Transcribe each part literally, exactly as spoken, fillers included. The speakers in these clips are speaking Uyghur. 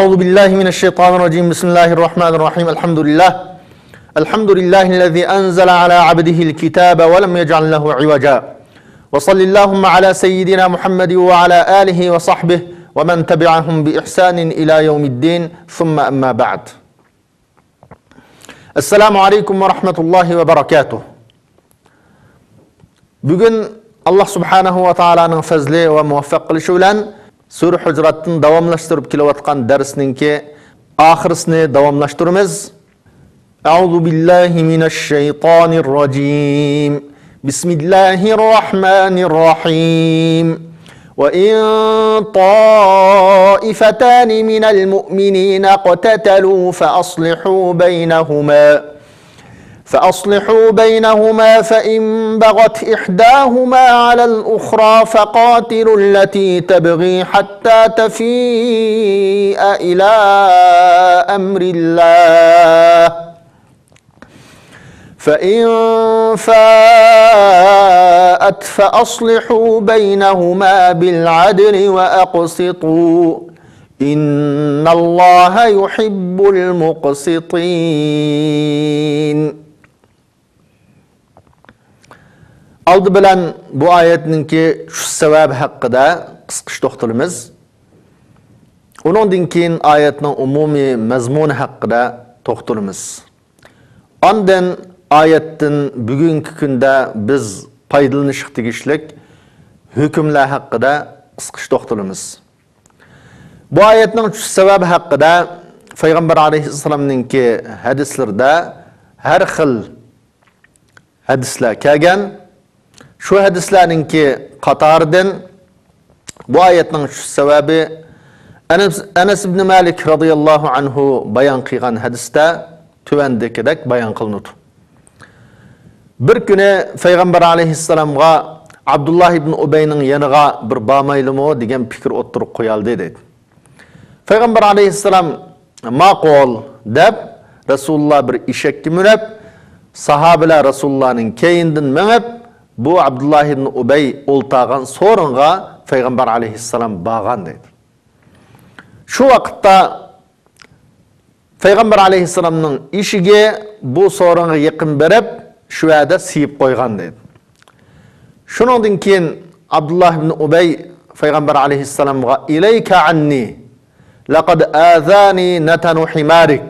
أعوذ بالله من الشيطان الرجيم. بسم الله الرحمن الرحيم. الحمد لله. الحمد لله الذي أنزل على عبده الكتاب ولم يجعل له عوجا. وصل اللهم على سيدنا محمد وعلى آله وصحبه ومن تبعهم بإحسان إلى يوم الدين. ثم أما بعد. السلام عليكم ورحمة الله وبركاته. بۈگۈن ئاللاھ سۇبھانەھۇ ۋە تائالانىڭ پەزلى ۋە مۇۋەپپەق قىلىشى بىلەن سۈرە ھۇجراتتىن داۋاملاشتۇرۇپ كېلىۋاتقان دەرسنىڭكى ئاخىرىسىنى داۋاملاشتۇرىمىز. أعوذ بالله من الشيطان الرجيم. بسم الله الرحمن الرحيم. وإن طائفتان من المؤمنين اقتتلوا فأصلحوا بينهما فأصلحوا بينهما فإن بغت إحداهما على الأخرى فقاتلوا التي تبغي حتى تفيء إلى أمر الله فإن فاءت فأصلحوا بينهما بالعدل وأقسطوا إن الله يحب المقسطين. ئالدى بىلەن بۇ ئايەتنىڭكى چۈشۈش سەۋەبى ھەققىدە قىسقىچە توختىلىمىز. ئۇنىڭدىن كېيىن ئايەتنىڭ ئومۇمىي مەزمۇنى ھەققىدە توختىلىمىز. ئاندىن ئايەتتىن بۈگۈنكى كۈندە بىز پايدىلىنىشقا تېگىشلىك ھۆكۈملەر ھەققىدە قىسقىچە توختىلىمىز. بۇ ئايەتنىڭ چۈشۈش سەۋەبى ھەققىدە پەيغەمبەر ئەلەيھىسسالامنىڭكى ھەدىسلىرىدە ھەر خىل ھەدىسلەر كەلگەن. شۇ ھەدىسلەرنىڭكى قاتارىدىن بۇ ئايەتنىڭ چۈشۈش سەۋەبى ئەنەس، ئەنەس ئىبنى مالىك رەزىياللاھۇ ئەنھۇ بايان قىلغان ھەدىستە تۆۋەندىكىدەك بايان قىلىنىدۇ. بىر كۈنى پەيغەمبەر ئەلەيھىسسالامغا ئابدۇللاھ ئىبنى ئۇبەينىڭ يېنىغا بىر بارمايلىمۇ دېگەن پىكىر ئوتتۇرىغا قويالدى، دەيدۇ. پەيغەمبەر ئەلەيھىسسالام، ماقۇل، دەپ، رەسۇلۇللا بىر ئېشەككە مىنىپ، ساھابىلەر رەسۇلۇللانىڭ كەينىدىن مېڭىپ، بۇ ئابدۇللاھ ئىبنى ئۇبەي ئولتۇرغان سورۇنغا پەيغەمبەر ئەلەيھىسسالام بارغان، دەيدۇ. شۇ ۋاقىتتا پەيغەمبەر ئەلەيھىسسالامنىڭ ئېشىكى بۇ سورۇنغا يېقىن بېرىپ، شۇ يەردە سىيىپ قويغان، دەيدۇ. شۇنىڭدىن كېيىن ئابدۇللاھ ئىبنى ئۇبەي پەيغەمبەر ئەلەيھىسسالامغا، ئىلەيكە ئەننى، لەقەد ئازانى نەتەنۇ ھىمارىك.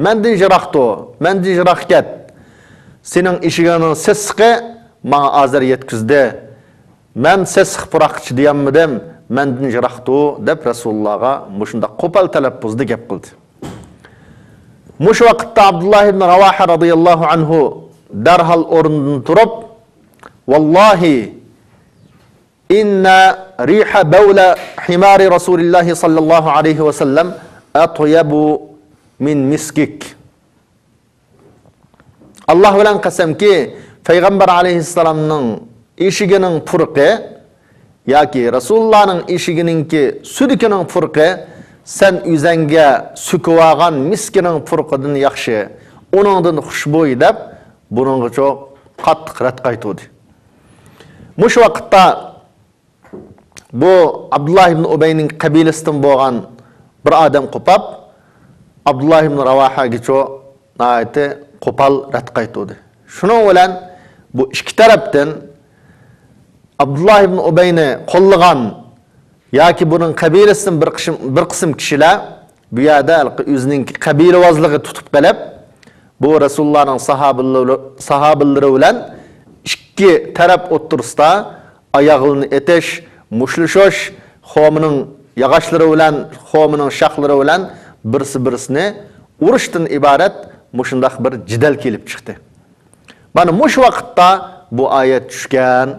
مەندىن يىراق تۇر، مەندىن يىراق كەت. سېنىڭ ئېشىكىڭنىڭ سېسىقى ماڭا ئازار يەتكۈزدى. مەن سېسىق پۇراققا چىدىيالمىدىم، مەندىن يىراق تۇر، دەپ رەسۇلۇللاغا مۇشۇنداق قوپال تەلەپپۇزدا گەپ قىلدى. مۇشۇ ۋاقىتتا ئابدۇللاھ ئىبنى راۋاھە رەزىياللاھۇ ئەنھۇ دەرھال ئورنىدىن تۇرۇپ، ۋاللاھى، ئىننە رىھە بەۋلە ھىمارى رەسۇلىللاھى ساللاللاھۇ ئەلەيھى ۋەسەللەم ئەتيەبۇ مىن مىسكىك. ئاللاھ بىلەن قەسەمكى، پەيغەمبەر ئەلەيھىسسالامنىڭ ئېشىكىنىڭ پۇرىقى ياكى رەسۇلۇللانىڭ ئېشىكىنىڭكى سۈدۈكىنىڭ پۇرىقى سەن ئۆزۈڭگە سۈكۈۋالغان مىسكىنىڭ پۇرىقىدىن ياخشى، ئۇنىڭدىن خۇشبۇي، دەپ، بۇنىڭغىچۇ قاتتىق رەت قايتۇردى. مۇشۇ ۋاقىتتا بۇ ئابدۇللاھ ئىبنى ئۇبەينىڭ قەبىلىسىدىن بولغان بىر ئادەم قوپاپ، ئابدۇللاھ ئىبنى راۋاھەگىچۇ ناھايىتى قوپال رەت قايتۇردى. شۇنىڭ بىلەن بۇ ئىككى تەرەپتىن ئابدۇللاھ ئىبنى ئۇبەينى قوللىغان ياكى بۇنىڭ قەبىلىسىدىن بىر قىسىم، بىر قىسىم كىشىلەر بۇ يەردە ھېلىقى ئۆزىنىڭ قەبىلىۋازلىقى تۇتۇپ قېلىپ، بۇ رەسۇلۇللانىڭ ساھابىلىرى، ساھابىلىرى بىلەن ئىككى تەرەپ ئوتتۇرىسىدا ئاياغلىرىنى ئېتىش، مۇشتلىشىش، خورمىنىڭ ياغاچلىرى بىلەن، خورمىنىڭ شاخلىرى بىلەن بىرسى بىرسىنى ئۇرۇشتىن ئىبارەت مۇشۇنداق بىر جېدەل كېلىپ چىقتى. مانا مۇشۇ ۋاقىتتا بۇ ئايەت چۈشكەن،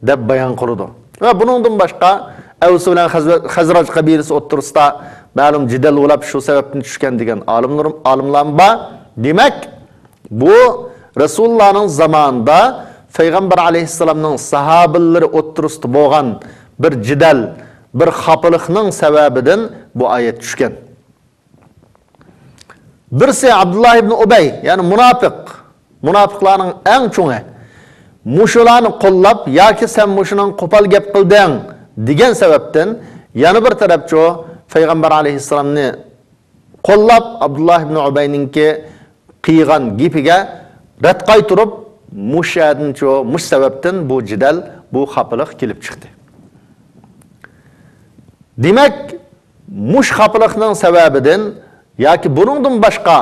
دەپ بايان قىلىدۇ. ۋە بۇنىڭدىن باشقا، ئەۋس بىلەن خەزرە-، خەزرەج قەبىلىسى ئوتتۇرىسىدا مەلۇم جېدەل بولۇپ، شۇ سەۋەبتىن چۈشكەن دېگەن ئالىملىرىم-، ئالىملارمۇ بار. دېمەك، بۇ رەسۇلۇللانىڭ زامانىدا پەيغەمبەر ئەلەيھىسسالامنىڭ ساھابىلىرى ئوتتۇرىسىدا بولغان بىر جېدەل، بىر خاپىلىقنىڭ سەۋەبىدىن بۇ ئايەت چۈشكەن. بىرسى ئابدۇللاھ ئىبنى ئۇبەي، يەنى مۇناپىق، مۇناپىقلارنىڭ ئەڭ چوڭى. مۇشۇلارنى قوللاپ ياكى سەن مۇشۇنىڭ قوپال گەپ قىلدىڭ دېگەن سەۋەبتىن، يەنە بىر تەرەپچۇ پەيغەمبەر ئەلەيھىسسالامنى قوللاپ، ئابدۇللا ئىبن ئۇبەينىڭكى قىلغان گېپىگە رەت قايتۇرۇپ، مۇشۇ يەردىنچۇ، مۇشۇ سەۋەبتىن بۇ جېدەل، بۇ خاپىلىق كېلىپ چىقتى. دېمەك، مۇشۇ خاپىلىقنىڭ سەۋەبىدىن ياكى بۇنىڭدىن باشقا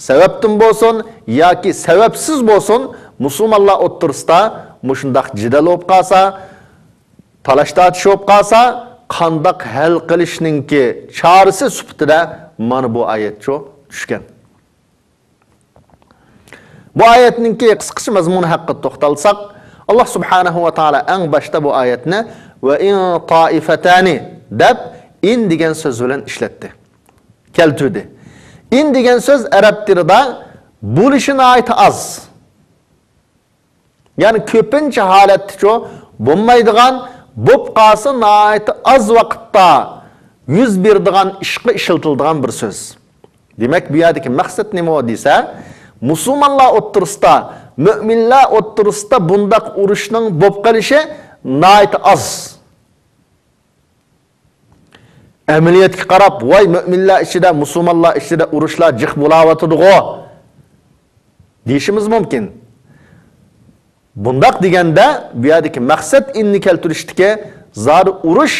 سەۋەبتىن بولسۇن ياكى سەۋەبسىز بولسۇن، مۇسۇلمانلار ئوتتۇرىسىدا مۇشۇنداق جېدەل بولۇپ قالسا، تالاش-تارتىش بولۇپ قالسا، قانداق ھەل قىلىشنىڭكى چارىسى سۈپىتىدە مانا بۇ ئايەتچۇ چۈشكەن. بۇ ئايەتنىڭكى قىسقىچە مەزمۇنى ھەققىدە توختالساق، ئاللا سۇبھانەھۇ ۋە تائالا ئەڭ باشتا بۇ ئايەتنى «ۋە ئىن تائىفەتانى» دەپ، «ئىن» دېگەن سۆز بىلەن ئىشلەتتى، كەلتۈردى. «ئىن» دېگەن سۆز ئەرەب تىلىدا بولۇشى ناھايىتى ئاز. يەنى كۆپىنچە ھالەتتىچۇ بولمايدىغان، بولۇپ قالسا ناھايىتى ئاز ۋاقىتتا يۈز بېرىدىغان ئىشقا ئىشلىتىلىدىغان بىر سۆز. دېمەك، بۇ يەردىكى مەقسەت نېمە دېسە، مۇسۇلمانلار ئوتتۇرىسىدا، مۆمىنلەر ئوتتۇرىسىدا بۇنداق ئۇرۇشنىڭ بولۇپ قېلىشى ناھايىتى ئاز. ئەمەلىيەتكە قاراپ، ۋاي، مۆمىنلەر ئىچىدە، مۇسۇلمانلار ئىچىدە ئۇرۇشلار جىق بولاۋاتىدىغۇ، دېيىشىمىز مۇمكىن. بۇنداق دېگەندە، بۇ يەردىكى مەقسەت «ئىننى» كەلتۈرۈشتىكى زادى ئۇرۇش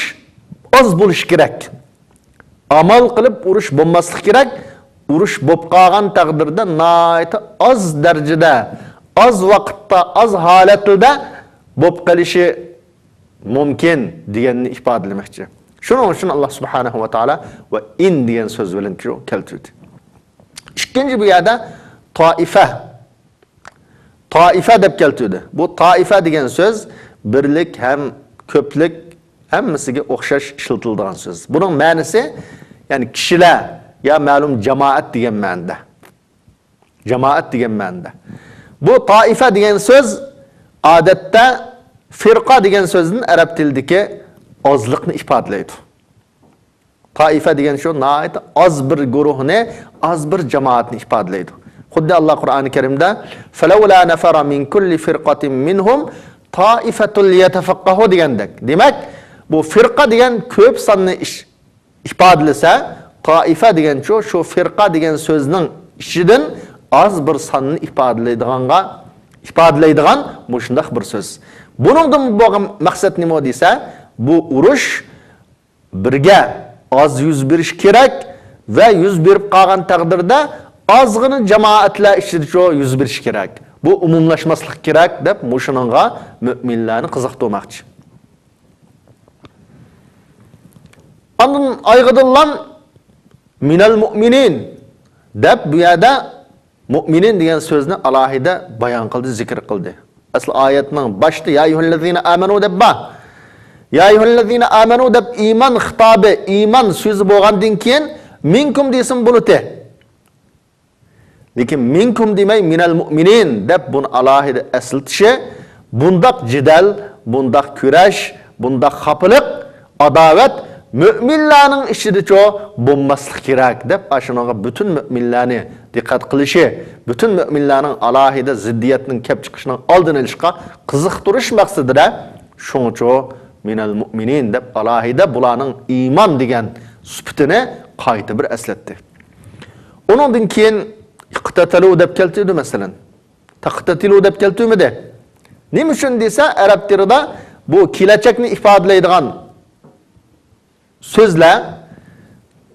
ئاز بولۇشى كېرەك. ئامال قىلىپ ئۇرۇش بولماسلىقى كېرەك. ئۇرۇش بولۇپ قالغان تەقدىردە ناھايىتى ئاز دەرىجىدە، ئاز ۋاقىتتا، ئاز ھالەتلىدە بولۇپ قېلىشى مۇمكىن دېگەننى ئىپادىلىمەكچى. شۇنىڭ ئۈچۈن ئاللا سۇبھانەھۇ ۋە تائالا «ۋە ئىن» دېگەن سۆز بىلەن شۇ كەلتۈردى. ئىككىنچى، بۇ يەردە تائىفە، تائىفە دەپ كەلتۈردى. بۇ تائىفە دېگەن سۆز بىرلىك ھەم كۆپلۈك ھەممىسىگە ئوخشاش ئىشلىتىلىدىغان سۆز. بۇنىڭ مەنىسى، يەنى كىشىلەر يا مەلۇم جامائەت دېگەن مەنىدە. جامائەت دېگەن مەنىدە. بۇ تائىفە دېگەن سۆز ئادەتتە فىرقە دېگەن سۆزدىن ئەرەب تىلىدىكى ئازلىقنى ئىپادىلەيدۇ. تائىفە دېگەن شۇ ناھايىتى ئاز بىر گۇرۇھنى، ئاز بىر جامائەتنى ئىپادىلەيدۇ. خۇددى ئاللا قۇرئانى كەرىمدە «فەلەۋلا نەفەرە مىن كۇللى فىرقەتىن مىنھۇم تائىفەتۇن لىيەتەفەققەھۇ» دېگەندەك. دېمەك، بۇ فىرقە دېگەن كۆپ ساننى ئىش-، ئىپادىلىسە، تائىفە دېگەنچۇ، شۇ فىرقە دېگەن سۆزنىڭ ئىچىدىن ئاز بىر ساننى ئىپادىلەيدىغانغا، ئىپادىلەيدىغان مۇشۇنداق بىر سۆز. بۇنىڭدىن بولغان مەقسەت نېمە دېسە، بۇ ئۇرۇش بىرگە ئاز يۈز بېرىشى كېرەك ۋە يۈز بېرىپ قالغان تەقدىردە ئازغىنە جامائەتلەر ئىچىدىچۇ يۈز بېرىشى كېرەك. بۇ ئومۇملاشماسلىقى كېرەك دەپ مۇشۇنىڭغا مۆمىنلەرنى قىزىقتۇرماقچى. ئاندىن ئايغىدىللام «مىنەل مۇئمىنىن» دەپ بۇ يەردە «مۇئمىنىن» دېگەن سۆزنى ئالاھىدە بايان قىلدى، زىكىر قىلدى. ئەسلى ئايەتنىڭ باشتا «يا ئەييۇھەللەزىنە ئامەنۇ» دەپ بار. «يا ئەييۇھەللەزىنە ئامەنۇ» دەپ ئىمان خىتابى، ئىمان سۆزى بولغاندىن كېيىن «مىنكۇم» دېسىمۇ بولىدۇ. لېكىن «مىنكۇم» دېمەي «مىنەل مۇئمىنىن» دەپ بۇنى ئالاھىدە ئەسلىتىشى، بۇنداق جېدەل، بۇنداق كۈرەش، بۇنداق خاپىلىق، ئاداۋەت مۆمىنلەرنىڭ ئىچىدىچۇ بولماسلىقى كېرەك دەپ، ئاشۇنىڭغا پۈتۈن مۆمىنلەرنى دىققەت قىلىشى، پۈتۈن مۆمىنلەرنىڭ ئالاھىدە زىددىيەتنىڭ كەپ چىقىشىنىڭ ئالدىنى ئېلىشقا قىزىقتۇرۇش مەقسىتىدە، شۇڭىچۇ «مىنەل مۇئمىنىن» دەپ ئالاھىدە بۇلارنىڭ ئىمان دېگەن سۈپىتىنى قايتا بىر ئەسلەتتى. ئۇنىڭدىن كېيىن «ئىقتەتەلۇ» دەپ كەلتۈردى، مەسىلەن. «تەقتەتىلۇ» دەپ كەلتۈرمىدى. نېمە ئۈچۈن دېسە، ئەرەب تىلىدا بۇ كېلەچەكنى ئىپادىلەيدىغان سۆزلەر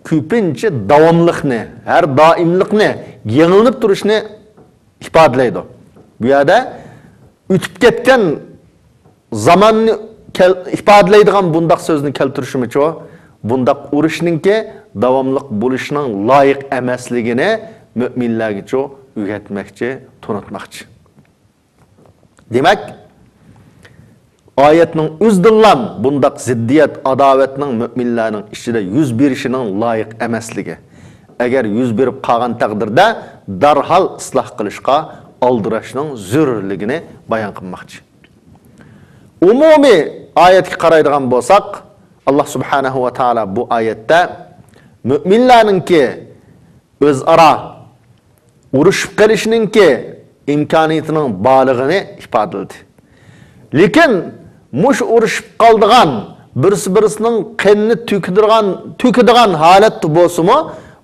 كۆپىنچە داۋاملىقنى، ھەر دائىملىقنى، يېڭىلىنىپ تۇرۇشنى ئىپادىلەيدۇ. بۇ يەردە ئۆتۈپ كەتكەن زاماننى كەل-، ئىپادىلەيدىغان بۇنداق سۆزنى كەلتۈرۈشىمىچۇ، بۇنداق ئۇرۇشنىڭكى داۋاملىق بولۇشىنىڭ لايىق ئەمەسلىكىنى مۆمىنلەرگىچۇ ئۆگەتمەكچى، تونۇتماقچى. دېمەك، ئايەتنىڭ ئۆزىدىنلا بۇنداق زىددىيەت، ئاداۋەتنىڭ مۆمىنلەرنىڭ ئىچىدە يۈز بېرىشىنىڭ لايىق ئەمەسلىكى، ئەگەر يۈز بېرىپ قالغان تەقدىردە دەرھال ئىسلاھ قىلىشقا ئالدىراشنىڭ زۆرۈرلۈكىنى بايان قىلماقچى. ئومۇمىي ئايەتكە قارايدىغان بولساق، ئاللا سۇبھانەھۇ ۋە تائالا بۇ ئايەتتە مۆمىنلەرنىڭكى ئۆزئارا ئۇرۇشۇپ قېلىشنىڭكى ئىمكانىيىتىنىڭ بارلىقىنى ئىپادىلىدى. لېكىن مۇشۇ ئۇرۇشۇپ قالىدىغان، بىرسى-بىرسىنىڭ قېنىنى تۆكىدىغان، تۆكىدىغان ھالەتتە بولسىمۇ،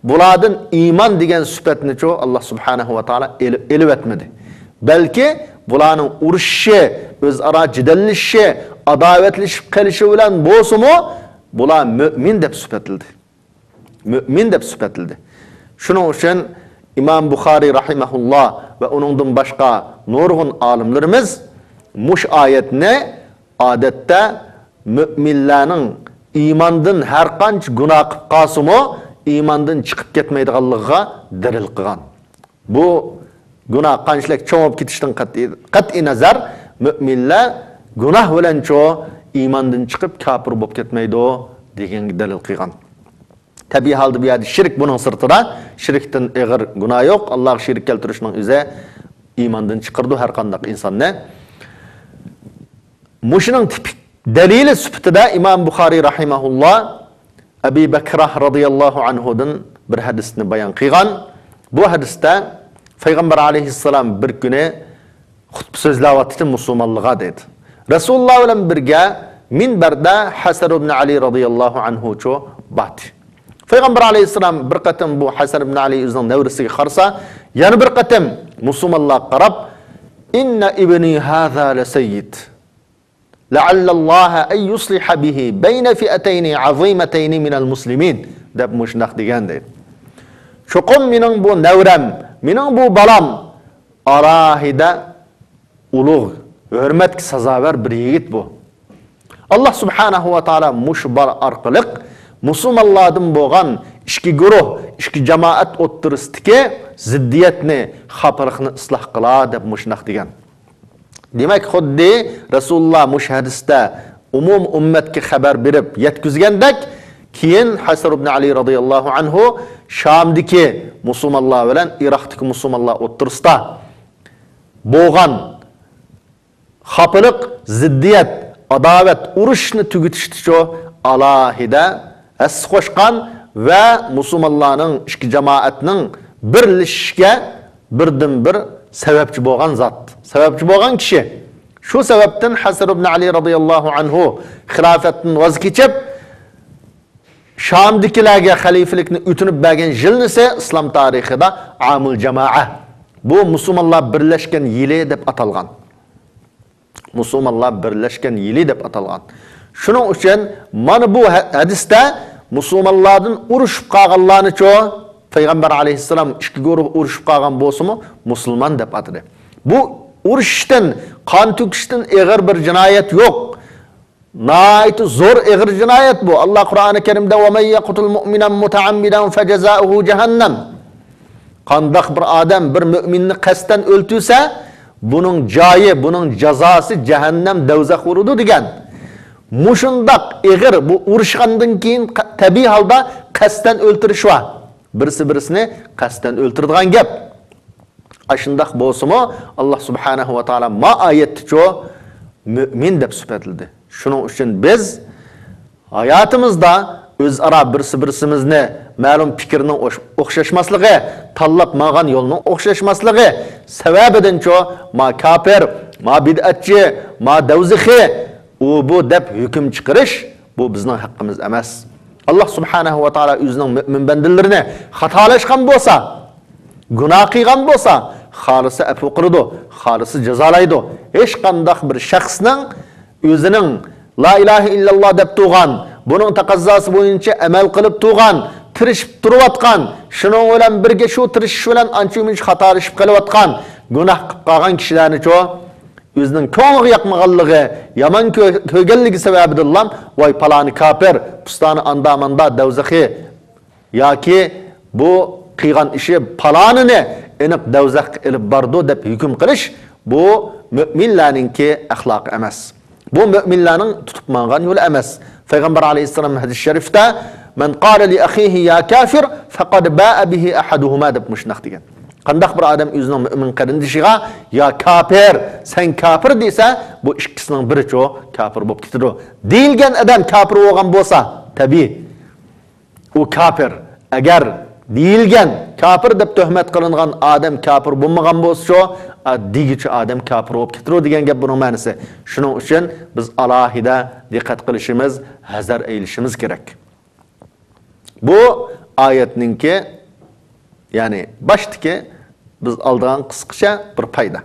بۇلاردىن ئىمان دېگەن سۈپەتنىچۇ ئاللا سۇبھانەھۇ ۋە تائالا ئېلىپ، ئېلىۋەتمىدى. بەلكى بۇلارنىڭ ئۇرۇشۇشى، ئۆزئارا جېدەللىشىشى، ئاداۋەتلىشىپ قېلىشى بىلەن بولسىمۇ، بۇلار مۆمىن دەپ سۈپەتلىدى. مۆمىن دەپ سۈپەتلىدى. شۇنىڭ ئۈچۈن ئىمام بۇخارىي راھىمەھۇللا ۋە ئۇنىڭدىن باشقا نۇرغۇن ئالىملىرىمىز مۇشۇ ئايەتنى ئادەتتە مۆمىنلەرنىڭ ئىماندىن ھەر قانچە گۇناھ قىلىپ قالسىمۇ، ئىماندىن چىقىپ كەتمەيدىغانلىقىغا دەلىل قىلغان. بۇ گۇناھ قانچىلىك چوڭ بولۇپ كېتىشتىن قەتئىي، قەتئىي نەزەر، مۆمىنلەر گۇناھ بىلەنچۇ ئىماندىن چىقىپ كاپىر بولۇپ كەتمەيدۇ دېگەنگە دەلىل قىلغان. تەبىئىي ھالدا بۇ يەردە شىرك بۇنىڭ سىرتىدا، شىركتىن ئېغىر گۇناھ يوق. ئاللاغا شېرىك كەلتۈرۈشنىڭ ئۆزى ئىماندىن چىقىرىدۇ ھەر قانداق ئىنساننى. مۇشۇنىڭ تىپىك دەلىلى سۈپىتىدە ئىمام بۇخارىي راھىمەھۇللا ئەبى بەكرە رازىياللاھۇ ئەنھۇدىن بىر ھەدىسنى بايان قىلغان. بۇ ھەدىستە پەيغەمبەر ئەلەيھىسسالام بىر كۈنى خۇتبە سۆزلەۋاتىدۇ مۇسۇلمانلارغا دەيدۇ. رەسۇلۇللا بىلەن بىرگە مىنبەردە ھەسەن ئىبن ئەلى رازىياللاھۇ ئەنھۇچۇ باردى. پەيغەمبەر ئەلەيھىسسالام بىر قېتىم بۇ ھەسەن ئىبن ئەلى ئۆزىنىڭ نەۋرىسىگە قارىسا، يەنە بىر قېتىم مۇسۇلمانلارغا قاراپ، «ئىننە ئىبنى ھازا لەسەييىد. لەئەللەللاھە ئەن يۇسلىھە بىھى بەينە فىئەتەينى ئەزىمەتەينى مىنەل مۇسلىمىن» دەپ مۇشۇنداق دېگەن دەيدۇ. چوقۇم مېنىڭ بۇ نەۋرەم، مېنىڭ بۇ بالام ئالاھىدە ئۇلۇغ ھۆرمەتكە سازاۋەر بىر يىگىت بۇ. ئاللا سۇبھانەھۇ ۋە تائالا مۇشۇ بالا ئارقىلىق مۇسۇلمانلاردىن بولغان ئىككى گۇرۇھ، ئىككى جامائەت ئوتتۇرىسىدىكى زىددىيەتنى، خاپىلىقنى ئىسلاھ قىلا دەپ مۇشۇنداق دېگەن. دېمەك، خۇددى رەسۇلۇللا مۇشۇ ھەدىستە ئومۇم ئۈممەتكە خەۋەر بېرىپ يەتكۈزگەندەك، كېيىن ھەسەن ئىبن ئەلى رازىياللاھۇ ئەنھۇ شامدىكى مۇسۇلمانلار بىلەن ئىراقتىكى مۇسۇلمانلار ئوتتۇرىسىدا بولغان خاپىلىق، زىددىيەت، ئاداۋەت، ئۇرۇشنى تۈگىتىشتىچۇ ئالاھىدە ھەسسە قوشقان ۋە مۇسۇلمانلارنىڭ ئىككى جامائەتنىڭ بىرلىشىشىگە بىردىنبىر سەۋەبچى بولغان زات، سەۋەبچى بولغان كىشى. شۇ سەۋەبتىن ھەسەن ئىبن ئەلى رازىياللاھۇ ئەنھۇ خىلاپەتتىن ۋاز كېچىپ، شامدىكىلەرگە خەلىپىلىكنى ئۆتۈنۈپ بەرگەن يىلنىسى ئىسلام تارىخىدا ئامۇل جامائە، بۇ مۇسۇلمانلار بىرلەشكەن يىلى دەپ ئاتالغان. مۇسۇلمانلار بىرلەشكەن يىلى دەپ ئاتالغان. شۇنىڭ ئۈچۈن مانا بۇ ھە-، ھەدىستە مۇسۇلمانلاردىن ئۇرۇشۇپ قالغانلارنىچۇ، پەيغەمبەر ئەلەيھىسسالام ئىككى گۇرۇھ ئۇرۇشۇپ قالغان بولسىمۇ، مۇسۇلمان دەپ ئاتىدى. بۇ ئۇرۇشۇشتىن، قان تۆكۈشتىن ئېغىر بىر جىنايەت يوق. ناھايىتى زور، ئېغىر جىنايەت بۇ. ئاللا قۇرئانى كەرىمدە، «ۋە مەن يەقتۇل مۇئمىنەن مۇتەئەممىدەن فەجەزائۇھۇ جەھەننەم.» قانداق بىر ئادەم بىر مۆمىننى قەستەن ئۆلتۈرسە، بۇنىڭ جايى، بۇنىڭ جازاسى جەھەننەم، دەۋزەخ بولىدۇ دېگەن. مۇشۇنداق ئېغىر، بۇ ئۇرۇشقاندىن كېيىن قە-، تەبىئىي ھالدا قەستەن ئۆلتۈرۈش بار. بىرسى بىرسىنى قەستەن ئۆلتۈرىدىغان گەپ. ئاشۇنداق بولسىمۇ، ئاللا سۇبھانەھۇ ۋە تائالا ما ئايەتتىچۇ مۆمىن دەپ سۈپەتلىدى. شۇنىڭ ئۈچۈن بىز ھاياتىمىزدا ئۆزئارا بىرسى-بىرسىمىزنى مەلۇم پىكىرنىڭ ئوش-، ئوخشاشماسلىقى، تاللاپ ماڭغان يولنىڭ ئوخشاشماسلىقى سەۋەبىدىنچۇ، ما كاپىر، ما بىدئەتچى، ما دەۋزىخى، ئۇ بۇ دەپ ھۆكۈم چىقىرىش، بۇ بىزنىڭ ھەققىمىز ئەمەس. ئاللا سۇبھانەھۇ ۋە تائالا ئۆزىنىڭ مۆمىن بەندىلىرىنى خاتالاشقان بولسا، گۇناھ قىلغان بولسا، خالىسا ئەپۇ قىلىدۇ، خالىسا جازالايدۇ. ھېچقانداق بىر شەخسنىڭ ئۆزىنىڭ لا ئىلاھە ئىللاللا دەپ تۇرغان، بۇنىڭ تەقەززاسى بويىچە ئەمەل قىلىپ تۇرغان، تىرىشىپ تۇرۇۋاتقان، شۇنىڭ بىلەن بىرگە شۇ تىرىشىش بىلەن ئانچە-مۇنچە خاتالىشىپ قېلىۋاتقان، گۇناھ قىلىپ قالغان كىشىلەرنىچۇ، ئۆزىنىڭ كۆڭلىگە ياقمىغانلىقى، يامان كۆ-، كۆرگەنلىكى سەۋەبىدىنلا، ۋاي، پالانى كاپىر، پۇستانى ئاندا-ماندا، دەۋزىخى ياكى بۇ قىلغان ئىشى پالانىنى ئېنىق دەۋزەخكە ئېلىپ بارىدۇ دەپ ھۆكۈم قىلىش، بۇ مۆمىنلەرنىڭكى ئەخلاقى ئەمەس. بۇ مۆمىنلەرنىڭ تۇتۇپ ماڭغان يولى ئەمەس. پەيغەمبەر ئەلەيھىسسالام ھەدىس شەرىفتە، «مەن قالە لىئەخىھى يا كافىر، فەقەد باءە بىھى ئەھەدۇھۇما» دەپ مۇشۇنداق دېگەن. قانداق بىر ئادەم ئۆزىنىڭ مۆمىن قېرىندىشىغا، «يا كاپىر، سەن كاپىر» دېسە، بۇ ئىككىسىنىڭ بىرىچۇ كاپىر بولۇپ كېتىدۇ. دېيىلگەن ئادەم كاپىر بولغان بولسا، تەبىئىي، ئۇ كاپىر. ئەگەر دېيىلگەن، كاپىر دەپ تۆھمەت قىلىنغان ئادەم كاپىر بولمىغان بولسىچۇ، ئا، دېگۈچى ئادەم كاپىر بولۇپ كېتىدۇ دېگەن گەپ بۇنىڭ مەنىسى. شۇنىڭ ئۈچۈن بىز ئالاھىدە دىققەت قىلىشىمىز، ھەزەر ئەيلىشىمىز كېرەك. بۇ ئايەتنىڭكى، يەنى باشتىكى بىز ئالىدىغان قىسقىچە بىر پايدا.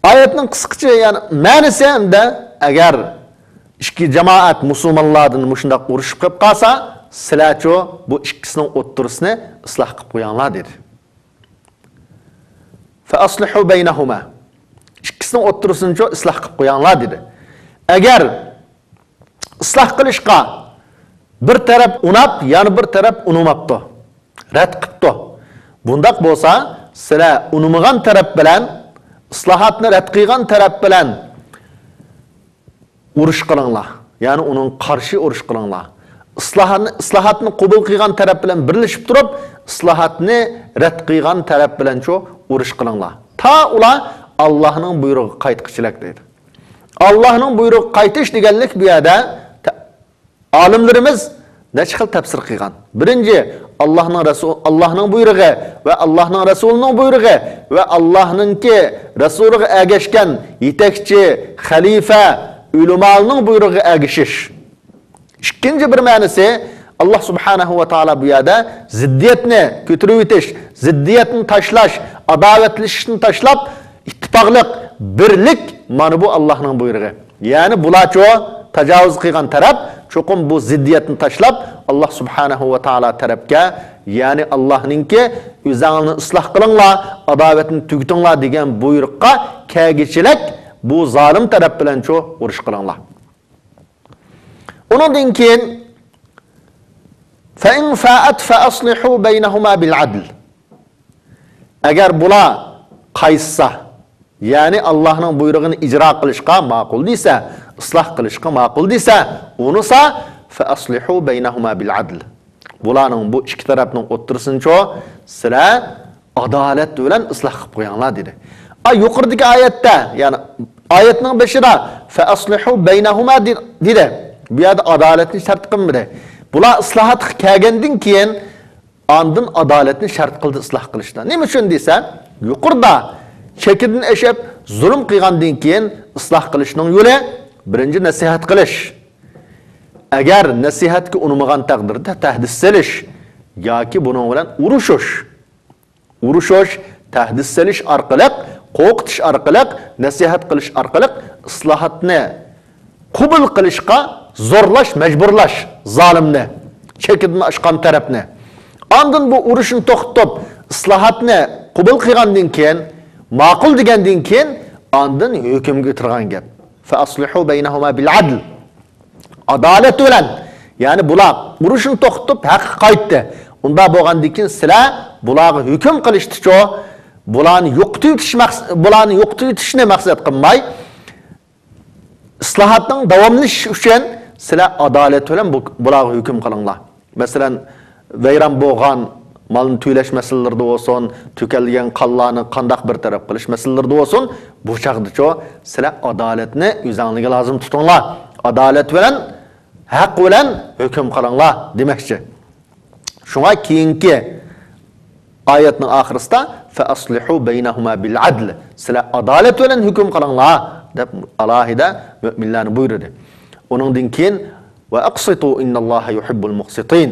ئايەتنىڭ قىسقىچە، يەنى مەنىسى ھەمدە ئەگەر ئىككى جامائەت مۇسۇلمانلاردىن مۇشۇنداق ئۇرۇشۇپ قېلىپ قالسا، سىلەرچۇ بۇ ئىككىسىنىڭ ئوتتۇرىسىنى ئىسلاھ قىلىپ قويۇڭلار دېدى. فَأَصْلِحُوا بَيْنَهُمَا. ئىككىسىنىڭ ئوتتۇرىسىنىچۇ ئىسلاھ قىلىپ قويۇڭلار دېدى. ئەگەر ئىسلاھ قىلىشقا بىر تەرەپ ئۇناپ، يەنە بىر تەرەپ ئۇنىماپتۇ، رەت قىپتۇ. بۇنداق بولسا، سىلەر ئۇنىمىغان تەرەپ بىلەن، ئىسلاھاتنى رەت قىلغان تەرەپ بىلەن ئۇرۇش قىلىڭلار. يەنى ئۇنىڭغا قارشى ئۇرۇش قىلىڭلار. ئىسلاھاتنى، ئىسلاھاتنى قوبۇل قىلغان تەرەپ بىلەن بىرلىشىپ تۇرۇپ، ئىسلاھاتنى رەت قىلغان تەرەپ بىلەنچۇ ئۇرۇش قىلىڭلار. تا ئۇلار ئاللاھنىڭ بۇيرۇقىغا قايتقۇچىلىك دەيدۇ. ئاللاھنىڭ بۇيرۇقىغا قايتىش دېگەنلىك بۇ يەردە تە-، ئالىملىرىمىز نەچچە خىل تەپسىر قىلغان. بىرىنچى، ئاللاھنىڭ رەسۇ-، ئاللاھنىڭ بۇيرۇقى ۋە ئاللاھنىڭ رەسۇلىنىڭ بۇيرۇقى ۋە ئاللاھنىڭكى رەسۇلىغا ئەگەشكەن يېتەكچى، خەلىپە، ئۆلىمالارنىڭ بۇيرۇقىغا ئەگىشىش. ئىككىنچى بىر مەنىسى، ئاللاھ سۇبھانەھۇ ۋە تائالا بۇ يەردە زىددىيەتنى كۆتۈرۈۋېتىش، زىددىيەتنى تاشلاش، ئاداۋەتلىشىشنى تاشلاپ، ئىتتىپاقلىق، بىرلىك، مانا بۇ ئاللاھنىڭ بۇيرۇقى. يەنى بۇلارچۇ تاجاۋۇز قىلغان تەرەپ چوقۇم بۇ زىددىيەتنى تاشلاپ، ئاللاھ سۇبھانەھۇ ۋە تائالا تەرەپكە، يەنى ئاللاھنىڭكى ئۆزەڭلارنى ئىسلاھ قىلىڭلار، ئاداۋەتنى تۈگىتىڭلار دېگەن بۇيرۇققا كەلگۈچىلىك بۇ زالىم تەرەپ بىلەنچۇ ئۇرۇش قىلىڭلار. ئۇنىڭدىن كېيىن، فَإِنْ فَاءَتْ فَأَصْلِحُوا بَيْنَهُمَا بِالْعَدْلِ. ئەگەر بۇلار قايتسا، يەنى ئاللاھنىڭ بۇيرۇقىنى ئىجرا قىلىشقا ماقۇل دېسە، ئىسلاھ قىلىشقا ماقۇل دېسە، ئۇنىسا، فَأَصْلِحُوا بَيْنَهُمَا بِالْعَدْلِ. بۇلارنىڭ، بۇ ئىككى تەرەپنىڭ ئوتتۇرىسىنىچۇ سىلەر ئادالەت بىلەن ئىسلاھ قىلىپ قويۇڭلار دېدى. ئا، يۇقىرىدىكى ئايەتتە، يەنى ئايەتنىڭ بېشىدا فَأَصْلِحُوا بَيْنَهُمَا دې-، دېدى. بۇ يەردە ئادالەتنى شەرت قىلمىدى. بۇلار ئىسلاھاتقا كەلگەندىن كېيىن ئاندىن ئادالەتنى شەرت قىلدى ئىسلاھ قىلىشتا. نېمە ئۈچۈن دېسە، يۇقىرىدا چېكىدىن ئېشىپ زۇلۇم قىلغاندىن كېيىن ئىسلاھ قىلىشنىڭ يولى بىرىنچى نەسىھەت قىلىش. ئەگەر نەسىھەتكە ئۇنىمىغان تەقدىردە تەھدىت سېلىش ياكى بۇنىڭ بىلەن ئۇرۇشۇش. ئۇرۇشۇش، تەھدىت سېلىش ئارقىلىق، قورقۇتۇش ئارقىلىق، نەسىھەت قىلىش ئارقىلىق ئىسلاھاتنى قوبۇل قىلىشقا زورلاش، مەجبۇرلاش زالىمنى، چېكىدىن ئاشقان تەرەپنى. ئاندىن بۇ ئۇرۇشنى توختىتىپ، ئىسلاھاتنى قوبۇل قىلغاندىن كېيىن، ماقۇل دېگەندىن كېيىن، ئاندىن ھۆكۈمگە ئۆتىدىغان گەپ. فَأَصْلِحُوا بَيْنَهُمَا بِالْعَدْلِ. ئادالەت بىلەن، يەنى بۇلار ئۇرۇشنى توختىتىپ ھەققە قايتتى. ئۇنداق بولغاندىن كېيىن سىلەر بۇلارغا ھۆكۈم قىلىشتىچۇ، بۇلارنى يوقىتىۋېتىش مەقس-، بۇلارنى يوقىتىۋېتىشنى مەقسەت قىلماي، ئىسلاھاتنىڭ داۋاملىشىشى ئۈچۈن سىلەر ئادالەت بىلەن بۇ-، بۇلارغا ھۆكۈم قىلىڭلار. مەسىلەن، ۋەيران بولغان مالنى تۈۋلەش مەسىلىلىرىدە بولسۇن، تۆكۈلگەن قانلارنى قانداق بىر تەرەپ قىلىش مەسىلىلىرىدە بولسۇن، بۇ چاغدىچۇ سىلەر ئادالەتنى ئۆزەڭلارگە لازىم تۇتۇڭلار. ئادالەت بىلەن، ھەق بىلەن ھۆكۈم قىلىڭلار دېمەكچى. شۇڭا كېيىنكى ئايەتنىڭ ئاخىرىسىدا فَأَصْلِحُوا بَيْنَهُمَا بِالْعَدْلِ، سىلەر ئادالەت بىلەن ھۆكۈم قىلىڭلار دەپ ئالاھىدە مۆمىنلەرنى بۇيرۇدى. ئۇنىڭدىن كېيىن وَأَقْسِطُوا إِنَّ اللَّهَ يُحِبُّ الْمُقْسِطِينَ.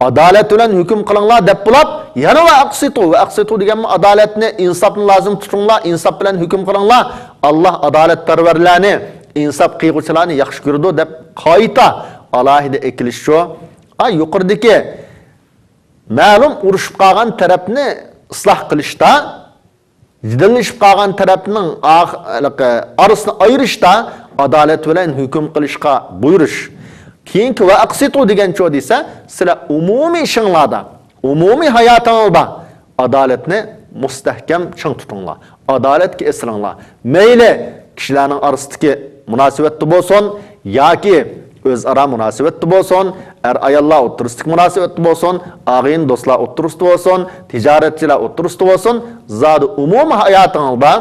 ئادالەت بىلەن ھۆكۈم قىلىڭلار دەپ بولاپ، يەنە ۋە ئەقسىتۇ، ۋە ئەقسىتۇ دېگەنمۇ ئادالەتنى، ئىنساپنى لازىم تۇتۇڭلار، ئىنساپ بىلەن ھۆكۈم قىلىڭلار. ئاللاھ ئادالەتپەرۋەرلەرنى، ئىنساپ قىلغۇچىلارنى ياخشى كۆرىدۇ دەپ قايتا ئالاھىدە ئېيتىلىشى شۇ. ئا، يۇقىرىدىكى مەلۇم ئۇرۇشۇپ قالغان تەرەپنى ئىسلاھ قىلىشتا، جېدەللىشىپ قالغان تەرەپنىڭ ئاخ-، ھېلىقى ئارىسىنى ئايرىشتا ئادالەت بىلەن ھۆكۈم قىلىشقا بۇيرۇش. كېيىنكى ۋە ئەقسىتۇ دېگەن چۇ دېسە، سىلەر ئومۇمىي ئىشىڭلاردا، ئومۇمىي ھاياتىڭلاردا ئادالەتنى مۇستەھكەم چىڭ تۇتۇڭلار. ئادالەتكە ئېسىلىڭلار. مەيلى كىشىلەرنىڭ ئارىسىدىكى مۇناسىۋەتتە بولسۇن ياكى ئۆزئارا مۇناسىۋەتتە بولسۇن، ئەر-ئاياللار ئوتتۇرىسىدىكى مۇناسىۋەتتە بولسۇن، ئاغىنە-دوستلار ئوتتۇرىسىدا بولسۇن، تىجارەتچىلەر ئوتتۇرىسىدا بولسۇن، زادى ئومۇمىي ھاياتىڭلاردا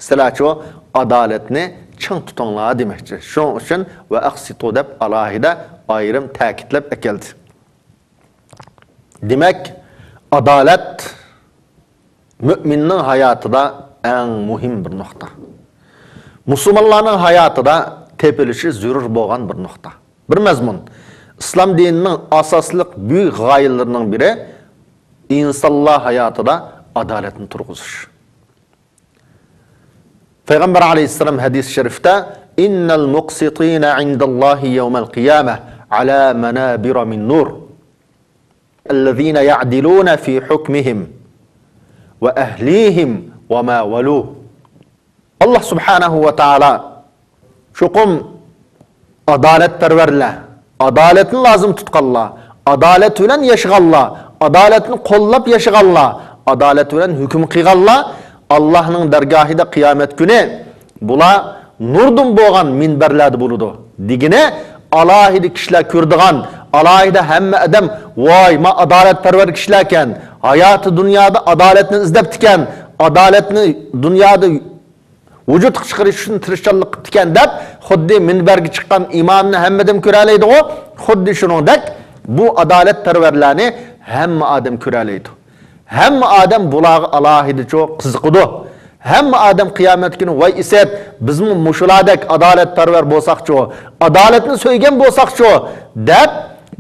سىلەرچۇ ئادالەتنى چىڭ تۇتۇڭلار دېمەكچى. شۇنىڭ ئۈچۈن ۋە ئەقسىتۇ دەپ ئالاھىدە ئايرىم تەكىتلەپ ئەكەلدى. دېمەك، ئادالەت مۆمىننىڭ ھاياتىدا ئەڭ مۇھىم بىر نۇقتا. مۇسۇلمانلارنىڭ ھاياتىدا تېپىلىشى زۆرۈر بولغان بىر نۇقتا. بىر مەزمۇن. ئىسلام دىنىنىڭ ئاساسلىق بۈيۈك غايىلىرىنىڭ بىرى ئىنسانلار ھاياتىدا ئادالەتنى تۇرغۇزۇش. پەيغەمبەر ئەلەيھىسسالام ھەدىس شەرىفتە، «إن المقسطين عند الله يوم القيامة على منابر من نور، الذين يعدلون في حكمهم وأهليهم وما ولوا.» ئاللا سۇبھانەھۇ ۋە تائالا چوقۇم ئادالەتپەرۋەرلەر، ئادالەتنى لازىم تۇتقانلار، ئادالەت بىلەن ياشىغانلار، ئادالەتنى قوللاپ ياشىغانلار، ئادالەت بىلەن ھۆكۈم قىلغانلار ئاللانىڭ دەرگاھىدا قىيامەت كۈنى بۇلار نۇردىن بولغان مىنبەرلەردە بولىدۇ. دېگىنى، ئالاھىدە كىشىلەر كۆرىدىغان، ئالاھىدە ھەممە ئادەم، ۋاي، ما ئادالەتپەرۋەر كىشىلەركەن، ھاياتى دۇنيادا ئادالەتنى ئىزدەپتىكەن، ئادالەتنى دۇنيادا ۋۇجۇدقا چىقىرىش ئۈچۈن تىرىشچانلىق قىپتىكەن دەپ، خۇددى مىنبەرگە چىققان ئىمامنى ھەممىدىن كۆرەلەيدىغۇ، خۇددى شۇنىڭدەك بۇ ئادالەتپەرۋەرلەرنى ھەممە ئادەم كۆرەلەيدۇ. ھەممە ئادەم بۇلارغا ئالاھىدىچۇ قىزىقىدۇ. ھەممە ئادەم قىيامەت كۈنى، ۋاي ئىسەت، بىزمۇ مۇشۇلاردەك ئادالەتپەرۋەر بولساقچۇ، ئادالەتنى سۆيگەن بولساقچۇ دەپ،